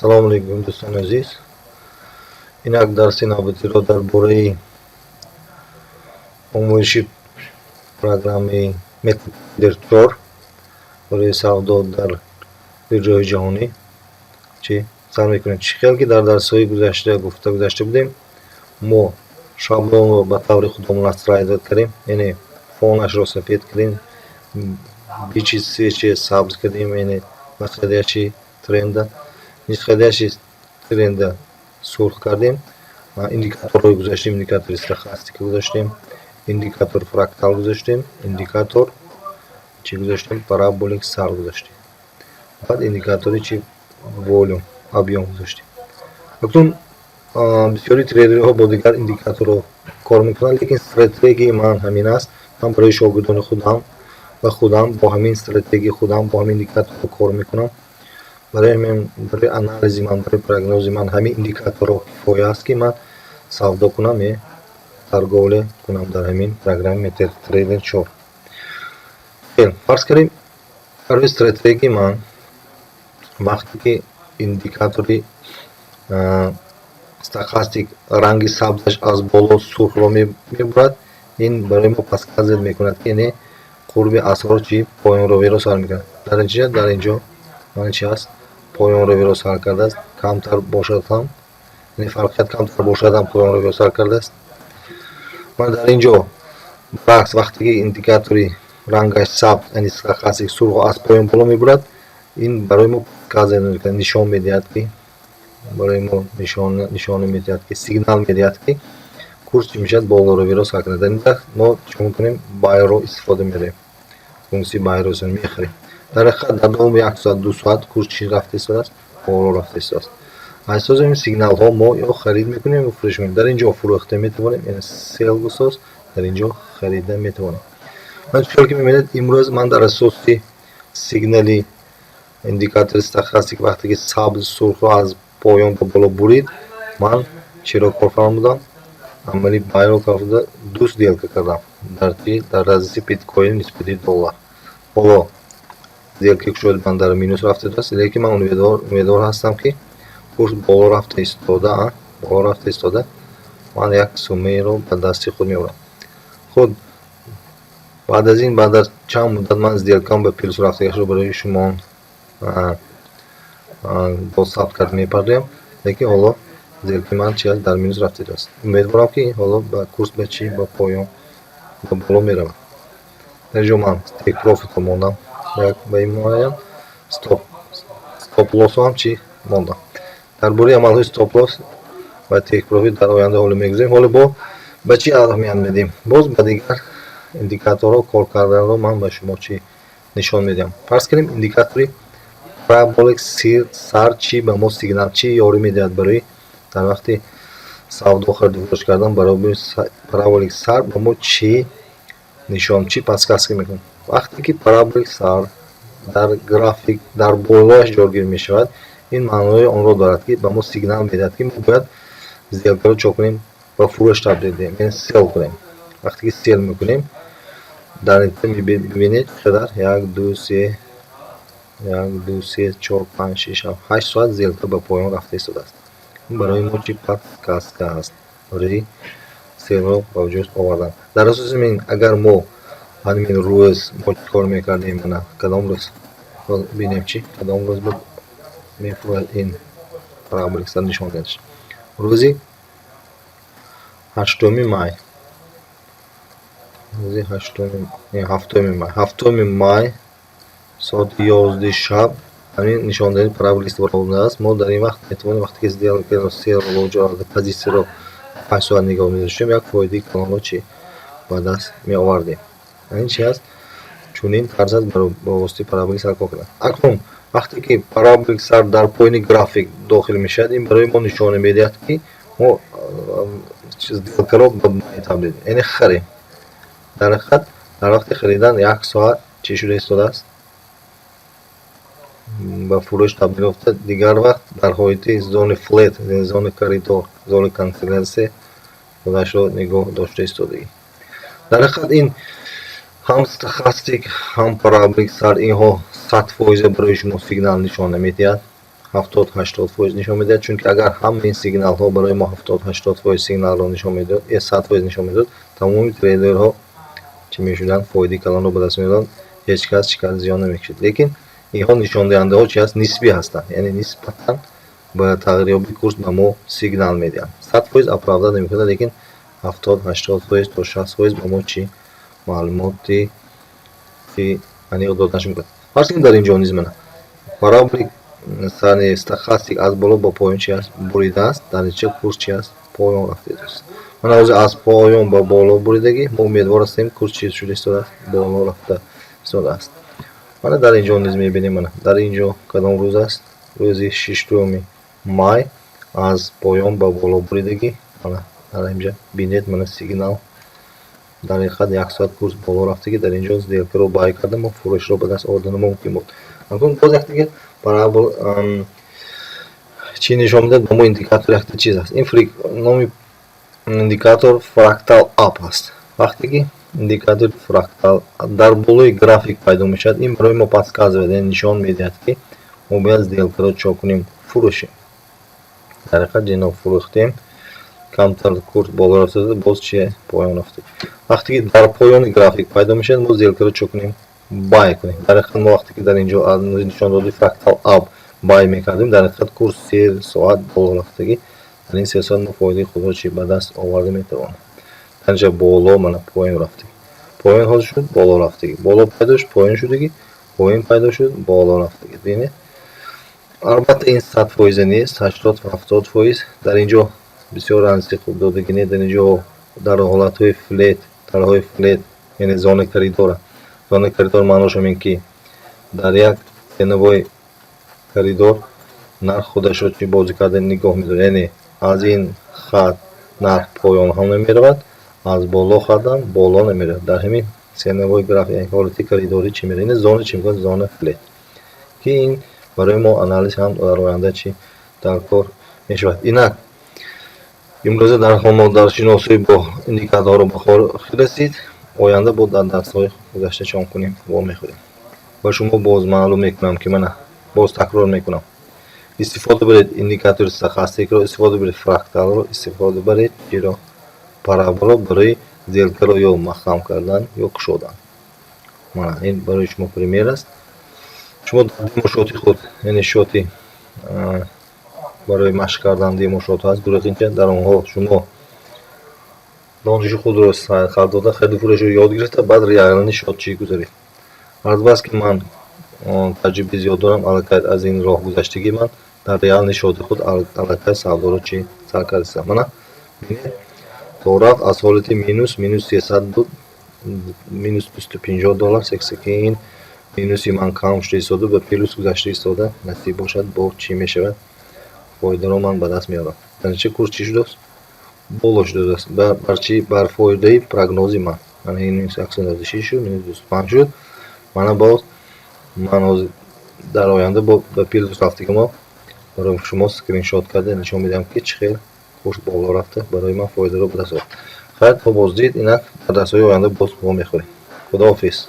Салому алейкум, дӯстони азиз. Инак, дарси навбатиро дар бораи омӯзиши программаи MetaTrader 4 барои савдо дар биржаҳои ҷаҳонӣ чӣ сар мекунем. Чӣ хел ки дар дарсҳои гузашта гуфта гузашта будем, мо шаблонро ба таври худамон настраивать кардем, яъне фонашро сафед кардем, бичи свечи сабз кардем, яъне восходящий тренда, нисходящий тренда сурх кардем, индикаторҳои гузаштем, индикатори стохастика гузаштем, индикатор фрактал гузаштем, индикатор чӣ гузаштем, параболик SAR гузаштем, баъд индикатори чи, volume, объём гузаштем. Акнун бисёри трейдерҳо бо дигар индикаторҳо кор мекунанд, лекин стратегияи ман ҳамин аст. Ман барои шогирдони худам ва худам бо ҳамин стратегияи худам, бо ҳамин индикаторҳо кор мекунам. Барои ҳамин, барои анализи ман, барои прогнози ман ҳамин индикаторҳо кифоя аст, ки ман савдо кунам е торговля кунам дар ҳамин программаи MetaTrader 4. Фарз кардем, барои стратегияи ман вақте ки индикатори стохастик ранги сабзаш аз боло сурхро мебурад, ин барои мо подсказывать мекунад, ки яъне қурби асъор чи поёнравиро сар мекунад. Дар натиҷа дар инҷо ман чи аст, поёнравиро сар кардааст, камтар бошад ҳам, яъне фарқият камтар бошад ҳам, поёнравиро сар кардааст. Ман дар ин ҷо баръакс, вақте ки индикатори рангаш сабз, яъне стохастик, сурхро аз поён боло мебурад, ин барои мо подсказывать, нишон медиҳад, ки барои мо нишона медиҳад, ки сигнал медиҳад, ки курс чӣ мешавад, болоравиро сар кунад. Дар ин вақт мо чӣ мекунем? Buy ро истифода мебарем, функсияи buy ро мехарем. Дар ҳақиқат, дар давоми як соат, 2 соат курс чӣ рафта истодааст? Боло рафта истодааст. Аз ҳисоби ин сигналҳо мо ё харид мекунем, ё фурӯш мекунем. Дар ин ҷо фурӯхта метавонем, яъне sell гусоз, дар ин ҷо харида метавонем. Ман чӣ ки мебинед, имрӯз ман дар асоси сигнали индикатори стохастик, вақте ки сабз сурхро аз поён ба боло бурид, ман чиро кор фармудам? Амали buy ро карда, ду сделка кардам дар чи, дар разрези биткоин нисбати доллар. Ҳоло сделкаи кушоди ман дар минус рафтааст, лекин ман умедвор ҳастам, ки курс боло рафта истода, ман як суммаеро ба дасти худ меорам. Худ баъд аз ин, баъд аз чанд муддат ман сделкаам ба плюс рафтагиашро барои шумо боз сабт карда мепардоям, лекин ҳоло сделкаи ман чи аст? Дар минус рафтааст. Умедворам, ки ҳоло ба курс ба чи, ба поён, ба боло меравад. Дар ин ҷо ман take profitро мондам ба ин муайян, stop lossро ҳам чӣ мондам. Дар бораи амалҳои stop loss ва take profit дар оянда ҳоло мегузарем. Ҳоло бо ба чӣ аҳамият медиҳем? Боз ба дигар индикаторҳо кор карданро ман ба шумо чӣ нишон медиҳам. Фарз кунем, индикатори parabolic SAR чӣ ба мо сигнал, чӣ ёрӣ медиҳад барои дар вақти савдо, хариду фурӯш кардан? Барои parabolic SAR ба мо чӣ нишон, чӣ подсказка мекунад? Вақте ки parabolic SAR дар график дар болояш ҷойгир мешавад, ин маънои онро дорад, ки ба мо сигнал медиҳад, ки мо бояд сделкаро чо кунем? Ба фурӯш табдил диҳем, яъне sell кунем. Вақте ки sell мекунем, дар инҷо мебинед, чӣ қадар: як, ду, се, як, ду, се, чор, панҷ, шиш, ҳафт, 8 соат сделка ба поён рафта истодааст. Ин барои мо чӣ подсказка аст барои sell ро ба вуҷуд овардан. Дар асоси ин, агар мо ҳамин рӯз мо чӣ кор мекардем, мана кадом рӯз бинем, чӣ кадом рӯз буд мефурӯяд ин параболик SAR нишон додаш? Рӯзи 8-уми май, рӯзи 8-уми, 7-уми май, 7-уми май, соати 11-и шаб ҳамин нишондиҳандаи параболик баромадааст. Мо дар ин вақт метавонем, вақте ки сделкаро sell ро ба вуҷуд оварда, позитсияро 8 соат нигоҳ медоштем, як фоидаи калонро чӣ ба даст меовардем. Ин чи аст? Чунин тарз аст ба воситаи параболик SAR кор кардан. Акнун вақте ки параболик SAR дар поёни график дохил мешавад, ин барои мо нишона медиҳад, ки мо сделкаро ба buy табдил, яъне харем. Дар ҳақиқат, дар вақти харидан як соат чӣ шуда истодааст? Ба фурӯш табдил ёфта. Дигар вақт дар ҳоити зони флет, зони коридор, зони консолидатсия худашро нигоҳ дошта истодагӣ. Дар ҳақиқат, ин ҳам стохастик, ҳам параболик SAR, инҳо 100% барои шумо сигнал нишон намедиҳад. 70-80% нишон медиҳад, чунки агар ҳамаи ин сигналҳо барои мо 70-80% сигналро нишон медод, 100% нишон медод, тамоми трейдерҳо чӣ мешуданд? Фоидаи калонро ба даст меоварданд, ҳеҷ кас чӣ кар зиён намекашид. Лекин инҳо нишондиҳандаҳо чи ҳаст? Нисбӣ ҳастанд, яъне нисбатан ба тағйирёбии курс ба мо сигнал медиҳанд. 100% оправдать намекунад, лекин 70-80% то 60% ба мо чӣ маълумоти аниқ доданаш мумкин. Фарз кунем, дар ин ҷо низ мана параболик стохастик аз боло ба поён чи аст? Буридааст. Дар натиҷа курс чи аст? Поён рафтааст. Мана ҳозир аз поён ба боло буридагӣ, мо умедвор ҳастем, курс чи шуда истодааст? Боло рафта истодааст. Мана дар ин ҷо низ мебинем. Мана дар ин ҷо кадом рӯз аст? Рӯзи 6 май аз поён ба боло буридагӣ. Мана дар инҷа бинед, мана сигнал дар ҳақиқат як соат курс боло рафтагӣ. Дар ин ҷо сделкаро buy карда, мо фурӯшро ба даст овардан мумкин буд. Акнун боз яктига парабол чӣ нишон медиҳад ба мо? Индикатор якта чиз аст. Ин номи индикатор фрактал ап аст. Вақте ки индикатори фрактал дар болои график пайдо мешавад, ин барои мо подсказывает, яъне нишон медиҳад, ки мо бояд сделкаро чо кунем? Фурӯшем. Дар ҳақиқат ҷаноб, фурӯхтем, камтар курс боло рафта, боз чи? Поён рафта. Вақте ки дар поёни график пайдо мешавад, мо сделкаро чо кунем? Buy кунем. Дар ҳақиқат мо вақте ки дар ин ҷо нишондоди фрактал ап buy мекардем, дар ҳақиқат курс 3 соат боло рафтагӣ. Дар ин 3 соат мо фоидаи худро чи ба даст оварда метавонем. Дар инҷа боло, мана поён рафтагӣ, поён ҳозир шуд, боло рафтагӣ, боло пайдо шуд, поён шудагӣ, поён пайдо шуд, боло рафтагӣ. Бинед, албатта, ин 100 фоиза нест, 80-70%. Дар ин ҷо бисёр ранси хуб додагӣ не. Дар ин ҷо дар ҳолатҳои флет, дарҳои флет, яъне зона коридора. Зона коридор маънош ҳамин, ки дар як ценовой коридор нарх худашро чӣ бозӣ карда нигоҳ медорад, яъне аз ин хат нарх поён ҳам намеравад, аз боло хатам боло намеравад. Дар ҳамин ценовой график, яъне ҳолати коридорӣ чӣ меравад? Ин зона чӣ мекунад? Зона флет, ки ин барои мо анализ ҳам дар оянда чӣ дар кор мешавад. Инак, имрӯза дар мо дар шиносоӣ бо индикаторҳо ба охир расид. Оянда бо дар дарсҳои гузашта чон кунем, вомехӯрем. Ба шумо боз маълум мекунам, ки мана боз такрор мекунам: истифода баред индикатори стохастикро, истифода баред фракталро, истифода баред чиро? Параболро барои сделкаро ё маҳкам кардан, ё кушодан. Мана ин барои шумо пример аст. Шумо дар демо-счёти худ, яъне счёти барои машқ кардан, демо-счёт ҳаст гурӯҳинча, дар онҳо шумо дониши худро сайқал дода, хариду фурӯшро ёд гирифта, баъд реальный счёт чӣ гузаред. Азбаски ман таҷрибаи зиёд дорам, аллакай аз ин роҳ гузаштагӣ, ман дар реальный счёти худ аллакай савдоро чӣ сар кардастам. Мана бинед, то рафт аз ҳолати минус 300 буд, минус 250 доллар. Сексе ки ин минуси ман кам шуда истода, ба плюс гузашта истода. Насиб бошад, бо чӣ мешавад? Фоидаро ман ба даст меорам. Дар натиҷа курс чӣ шудааст? Боло шудааст. Бар чӣ? Бар фоидаи прогнози ман. Мана ин минус 196 шуд, минус 25 шуд. Мана боз ман ҳозир дар оянда бо ба плюс рафтагимо барои шумо скриншот карда нишон медиҳам, ки чӣ хел курс боло рафта, барои ман фоидаро ба даст овард. Хайр, то боздид. Инак, дар дарсҳои оянда боз вомехӯрем. Худоҳофиз.